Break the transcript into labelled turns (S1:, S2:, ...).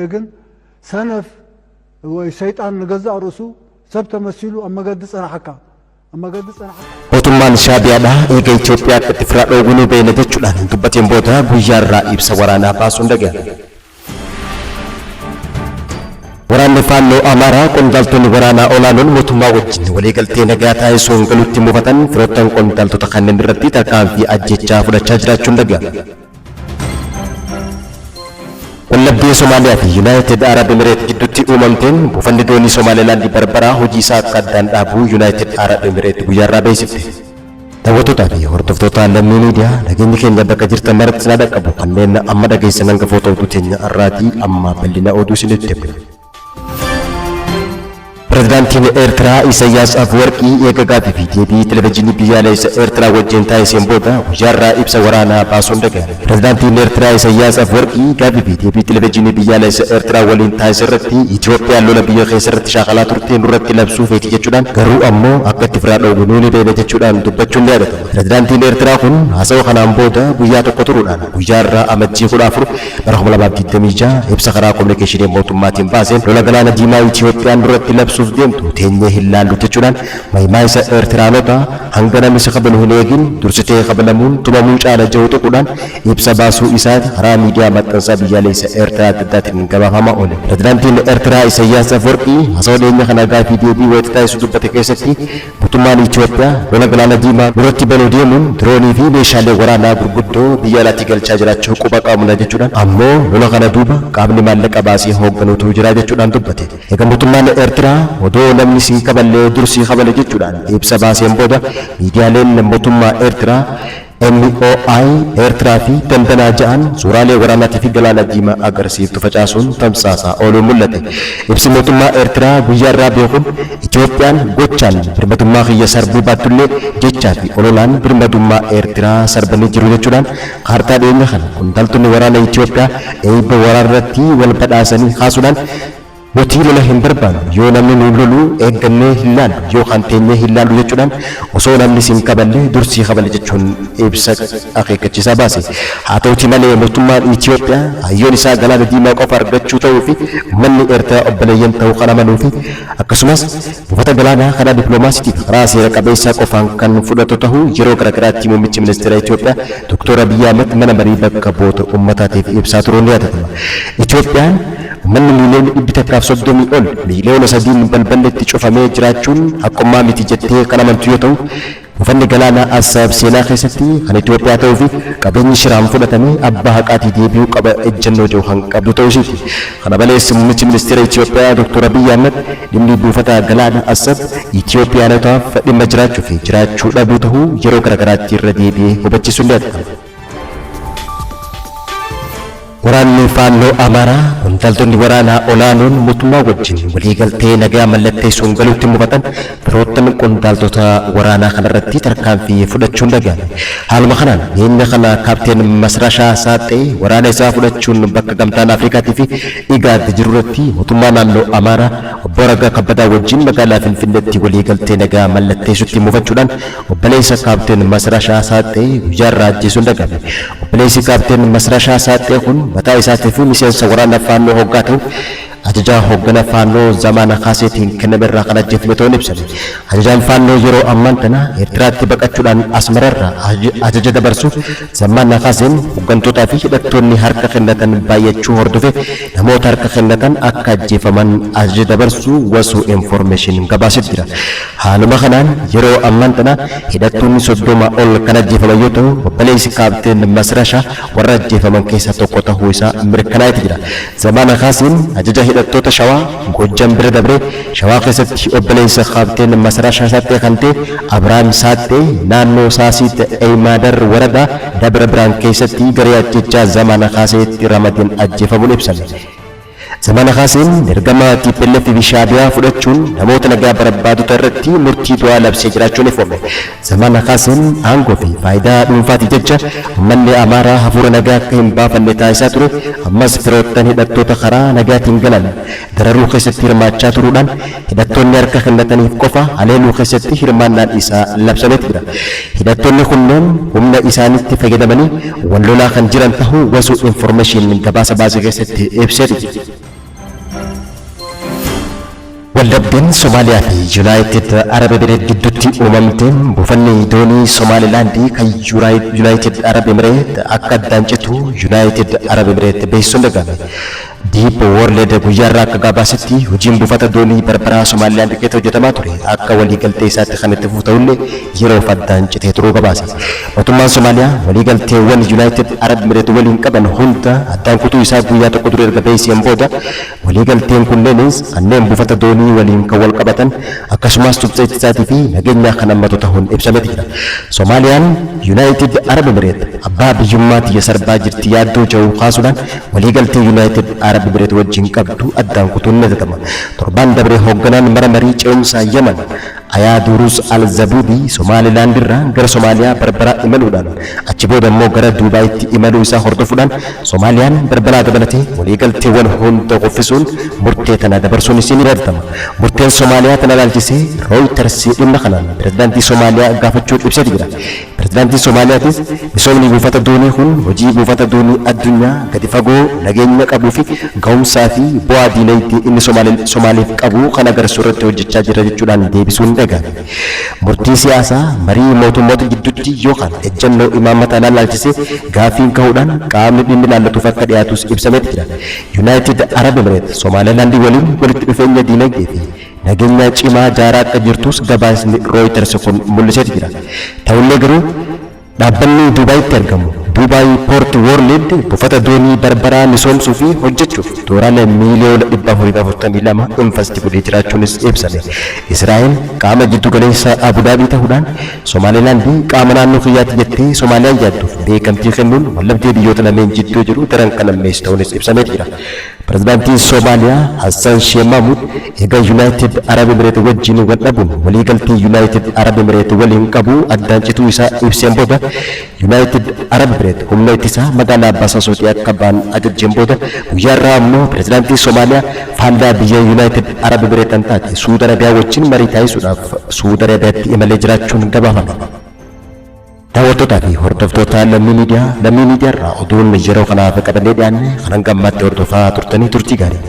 S1: ግን ሰነፍ ወይ ሰይጣን ንገዛእ ርእሱ ሰብ ተመሲሉ ኣብ መገዲ ጸናሓካ ኣብ መገዲ ጸናሓካ።
S2: Mootummaan Shaabiyaadhaa eega Itoophiyaa akka itti firaa dhoowwinuu beekna jechuudhaan dubbateen booda guyyaarraa ibsa waraanaa baasuun dhaga'ame. Waraanni Faannoo Amaaraa qondaaltonni waraanaa olaanoon mootummaa wajjin waliigaltee nagaa taasisuun galuutti mufatan firoottan qondaaltota kanneen irratti tarkaanfii ajjechaa fudhachaa jiraachuun dhaga'ame. Wallabdee Somaaliyaa fi Yuunaayitid Arab Emireet gidduutti uumamteen buufanni doonii Somaalilaand Barbaraa hojii isaa akka addaan dhaabuu Yuunaayitid Arab Emireet guyyaarraa beeksifte. Daawwattootaa fi hordoftoota Lammii Miidiyaa, nageenyi keenya bakka jirtan maratti isin haa dhaqqabu. Kanneen amma dhageessan hangafoota oduu teenya har'aatii, amma bal'ina oduu isinitti himna. Pirezidaantiin Eertiraa Isayyaas Afwerqii eega gaaffii fi deebii televezyiinii biyyaalessa Eertiraa wajjin taasiseen booda guyyaarraa ibsa waraanaa baasuun dhaga'ame. Pirezidaantiin Eertiraa Isayyaas Afwerqii gaaffii fi deebii televezyiinii biyyaalessa Eertiraa waliin taasise irratti Itoophiyaan lola biyya keessa irratti shaakalaa turte nurratti labsuu feeti jechuudhaan, garuu ammoo akka itti firaa dhoowwinuu ni beekna jechuudhaan dubbachuun ni yaadatama. Pirezidaantiin Eertiraa kun haasawa kanaan booda guyyaa tokko turuudhaan guyyaarraa Amajjii 14 bara 2026 ibsa karaa kominikeeshinii mootummaatiin baaseen lola galaana diimaa Itoophiyaan nurratti labsuuf deemtu teenyee hin laallu jechuudhaan maymaayisa Eertiraanota hanga namni si kabalu hin eegin dursitee kabalamuun tumamuu caala jedhu tuquudhaan ibsa baasuu isaati karaa miidiyaa maxxansaa biyyaalessa Eertiraa adda addaatiin gabaafamaa oole. Pirezidaantiin Eertiraa Isayyaas Afwerqii haasawa dhiyeenya kana gaaffii deebii wayita taasisu dubbate keessatti mootummaan Itoophiyaa lola galaana diimaa nurratti banuu deemuun diroonii fi meeshaalee waraanaa gurguddoo biyya alaatti galchaa jiraachuu quba qabna jechuudhaan, ammoo lola kana duuba qaamni maallaqa baasee hoogganuutu jira jechuudhaan dubbate. Egaa mootummaan Eertiraa odoo namni si kaballee dursii kabale jechuudhaan ibsa baaseen booda miidiyaaleen mootummaa Eertiraa MOI Eertiraa fi Dandanaa ja'an suuraalee waraanaatii fi galaana diimaa agarsiiftu facaasuun tamsaasaa ooluun mul'ate. Ibsi mootummaa Eertiraa guyyaarraa beekuun Itoophiyaan gochaan birmadummaa kiyya sarbuu baattullee jechaa fi ololaan birmadummaa Eertiraa sarbanii jiru jechuudhaan kaartaa dhiyeenya kana qondaaltonni waraana Itoophiyaa eebba waraanarratti wal badhaasanii kaasuudhaan nuti lola hin barbaannu, yoo namni nu lolu eeggannee hin laallu yookaan teenyee hin laallu jechuudhaan osoo namni sin kaballe dursii kabale jechuun ibsa akeekkachiisaa baase. Haa ta'uti malee mootummaan Itoophiyaa kaayyoon isaa galaana diimaa qofa argachuu ta'uu fi uummanni Eertiraa obboleeyyan ta'uu kan amanuu fi akkasumas buufata galaanaa karaa dippiloomaasiitiif karaa seera qabeessaa qofaan kan fudhatu ta'uu yeroo garaagaraatti muummichi ministeera Itoophiyaa Dr. Abiyyi Ahmed mana marii bakka bu'oota uummataatiif ibsaa turuun ni yaadatama. Itoophiyaan uummanni miiliyoona 130 ol miiliyoona 3n balballi itti cufamee jiraachuun haqummaa miti jettee kan amantu yoo ta'u, buufanni galaanaa Assaab seenaa keessatti kan Itoophiyaa ta'uu fi qabeenyi shiraan fudhatame abbaa haqaatii deebi'uu qaba ejjennoo jiru kan qabdu ta'uu ishiiti. Kana malees muummichi ministeera Itoophiyaa Dr. Abiyyi Ahmed dhimmi buufata galaana Assaab Itoophiyaanotaaf dhimma jiraachuu fi jiraachuu dhabuu ta'uu yeroo garaagaraatti irra deebi'ee hubachiisuun ni yaadatama. Waraanni Faannoo Amaaraa qondaaltonni waraanaa olaanoon mootummaa wajjin waliigaltee nagaa mallatteessuun galuutti mufatan firoottan qondaaltota waraanaa kanarratti tarkaanfii fudhachuun dhaga'ame. Haaluma kanaan dhiyeenya kana kaapteen Masrashaa Saaxxee waraana isaa fudhachuun bakka Gamtaan Afrikaatii fi IGAD jirurratti mootummaa naannoo Amaaraa obbo Araggaa Kabbadaa wajjin magaalaa Finfinneetti waliigaltee nagaa mallatteessutti mufachuudhaan obboleessa kaapteen Masrashaa Saaxxee guyyaarraa ajjeesuun dhaga'ame. Obboleessi kaapteen Masrashaa Saaxxee kun mataa isaatii fi miseensa waraana Faannoo hoggaa ta'u ajajaa hooggana Faannoo Zamaana Kaaseetiin kenname irraa kan ajjeefame ta'uun ibsame. Ajajaan Faannoo yeroo ammaan tana Eertiraatti baqachuudhaan Asmararraa ajaja dabarsu Zamaana Kaaseen hooggantootaa fi hidhattoonni harka kennatan baay'achuu hordofe namoota harka kennatan akka ajjeefaman ajaja dabarsu Wasuu Information gabaasee jira. Haaluma kanaan yeroo ammaan tana hidhattoonni 30 ol kan ajjeefaman yoo ta'u, obboleessi kaapteen Masrashaa warra ajjeefaman keessaa tokko ta'uu isaa mirkanaa'eeti jira. Zamaana Kaasiin ajaja hidhattoota Shawaa Goojjam bira dabree Shawaa keessatti obboleessa kaapteen Masrashaa Saaxxee kan ta'e Abrahaam Saaxxee naannoo Saasiit Eymaadar waradaa Dabra Biraan keessatti garee ajjechaa Zamaana Kaaseetti ramadeen ajjeefamuun ibsame. Zamana Kaaseen ergama TPLF fi Shaabiyaa fudhachuun namoota nagaa barbaadota irratti murtii du'aa labsee jiraachuun ifoome. Zamana Kaaseen aangoo fi faayidaa dhuunfaatiif jecha uummanni Amaaraa hafuura nagaa akka hin baafanne taasisaa ture, ammas firoottan hidhattoota karaa nagaatiin galan dararuu keessatti hirmaachaa turuudhaan hidhattoonni harka kennataniif qofa haleeluu keessatti hirmaannaan isaa labsameeti jira. Hidhattoonni kunneen humna isaanitti fayyadamanii wal lolaa kan jiran tahuu Wasu Information gabaasa baase keessatti ibseeti jira. Waldhabdeen Somaaliyaa fi Yunaayitid Arab Emireet gidduutti uumamteen buufanni doonii Somaalilaandii kan Yunaayitid Arab Emireet akka addaan citu Yunaayitid Arab Emireet beeksisuun dhaga'ame. Deep World guyyaarraa akka gabaasetti, hojiin buufata doonii Barbaraa Somaalilaand keessatti hojjetamaa ture akka waliigaltee isaatti kan itti fufu ta'ullee yeroof addaan citee turuu gabaase. Mootummaan Somaaliyaa waliigalteewwan Yunaayitid Arab Emireet waliin qaban hunda addaan kutuu isaa guyyaa tokko dura erga beeksiseen booda, waliigalteen kunneenis kanneen buufata doonii waliin kan wal qabatan akkasumas tumsa ittisaatii fi nageenyaa kan hammatu ta'uun ibsameeti jira. Somaaliyaan Yunaayitid Arab Emireet abbaa biyyummaa tiyya sarbaa jirti yaaddoo ja'u kaasuudhaan waliigaltee Yunaayitid Arab Emireet wajjin qabdu addaan kutuun ni yaadatama. Torbaan dabre hoogganaan mana marii ce'umsaa Yaman Ayaa Duruus Al-Zabuudii Somaalilaand irraa gara Somaaliyaa Barbaraa imaluudhaan achi booda immoo gara Duubaayitti imaluu isaa hordofuudhaan Somaaliyaan Barbaraa dabalatee waliigalteewwan hunda kuffisuun murtee tana dabarsuun isii ni yaadatama. Murteen Somaaliyaa tana ilaalchisee Reuters dhimma kanaan pirezidaantii Somaaliyaa gaafachuun ibseeti jira. Pirezidaantiin Somaaliyaatis misoomni buufata doonii kun hojii buufata doonii addunyaa gadi fagoo nageenya qabuu fi gahumsaa fi bu'aa diinagdee inni Somaaliif qabu kan agarsiisu irratti hojjechaa jira jechuudhaan deebisuun dhagahame. Murtii siyaasaa marii mootummoota gidduutti yookaan ejjennoo imaammata alaa ilaalchisee gaaffiin ka'uudhaan qaamni dhimmi ilaallatuuf akka dhiyaatus ibsameeti jira. Yunaayitid Arab Emireet Somaalilaandii waliin walitti dhufeenya diinagdee fi nageenya cimaa jaaraa akka jirtus gabaasni Reuters kun mul'iseeti jira. Ta'ullee garuu dhaabbanni Duubaayitti argamu Dubaay Port World buufata doonii Barbaraa misoomsuu fi hojjechuuf doolaara miiliyoona 442 invest godhee jiraachuunis ibsame. Israa'el qaama jiddu galeessa Abudaabii ta'uudhaan Somaalilaandii qaama naannoo kiyyaatti jettee Somaaliyaan yaadduuf beekamtii kennuun wallabdee biyyoota lameen jidduu jiru daran kan ammeessu ta'uunis ibsamee jira. Pirezidaantiin Somaaliyaa Hassan Sheikh Mahmud eega Yunaayitid Arab Emireet wajjin wal dhabuun waliigaltee Yunaayitid Arab Emireet waliin qabu addaan cituu isaa ibseen booda, Yunaayitid Arab Emireet humna ittisaa magaalaa Basaasootii akka ba'an ajajjeen booda, guyyaa irraa ammoo pirezidaantiin Somaaliyaa faallaa biyya Yunaayitid Arab Emireet kan taate Suud Arabiyaa wajjin marii taasisuudhaaf Suud Arabiyaatti imalee jiraachuun gabaafame. Daawwattootaa fi hordoftoota Lammii Miidiyaa, Lammii Miidiyaa irraa oduun yeroo kanaaf qabannee dhiyaanne kan hanga ammaatti hordofaa turtanii, turtii gaarii.